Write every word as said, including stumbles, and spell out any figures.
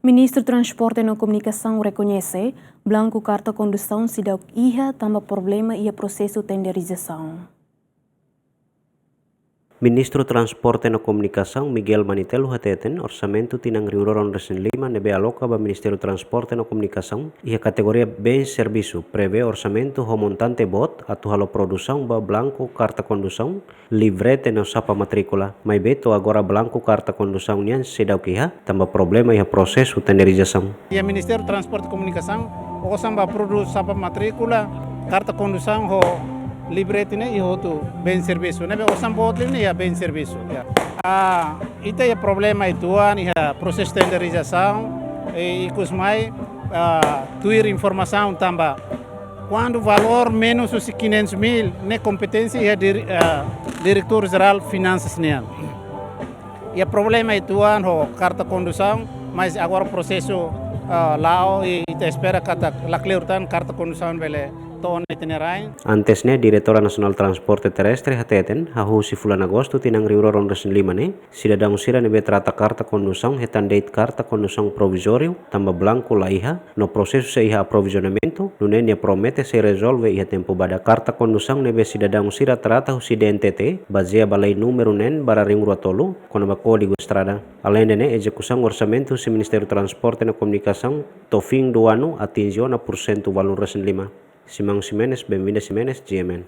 Ministru Transporte no Komunikasaun rekoñese blanku karta kondusaun seidauk iha tanba problema iha prosesu tenderizasaun. Ministru Transporte no Komunikasaun Miguel Manitelu hateten orsamentu tinan rihun rua ruanulu-resin-lima ne'ebé aloka ba Ministériu Transporte no Komunikasaun iha kategoria bens servisu prevee orsamentu ho montante boot atu halo produsaun ba blanku karta kondusaun, livrete no xapa matríkula, maibé to'o agora blanku karta kondusaun nian seidauk iha tanba problema iha prosesu tenderizasaun. Iha Ministériu Transporte Komunikasaun osan ba produs xapa matríkula, karta kondusaun ho livrete ne'e iha hotu bens servisu. Ne'ebé osan boot liu ne'e iha bens servisu. Ya. Ah, ita iha problema uitoan iha prosesu tenderizasaun, eh, ikus mai, ah, tuir informasaun tanba kuandu valór menus husi quinhentos mil ne'e kompeténsia iha dir-, ah, Diretór Jerál Finansas nian. Iha problema uitoan ho karta kondusaun, mas agora prosesu, ah, la'o i ita espera katak lakleur tan karta kondusaun bele to'o ona ita-nia rain. Antes ne'e, Diretora Nasionál Transporte Terrestre hateten, hahú husi fulan Agostu tinan rihun rua ruanulu-resin-lima ne'e, sidadaun sira ne'ebé trata karta kondusaun hetan de'it karta kondusaun provizóriu tanba blanku la iha, no prosesu sei iha aprovizionamentu, nune'e nia promete sei rezolve iha tempu badak. Karta kondusaun ne'ebé sidadaun sira trata husi D N T T, bazeia ba lei númeru neen barra rihun rua tolu, kona-ba Kódigu Estrada. Aleinde ne'e, ezekusaun orsamentu husi Ministériu Transporte no Komunikasaun to'o fin do ano atinje ona pursentu ualunulu-resin-lima. Simão Ximenes, Benvinda Ximenes, G M N.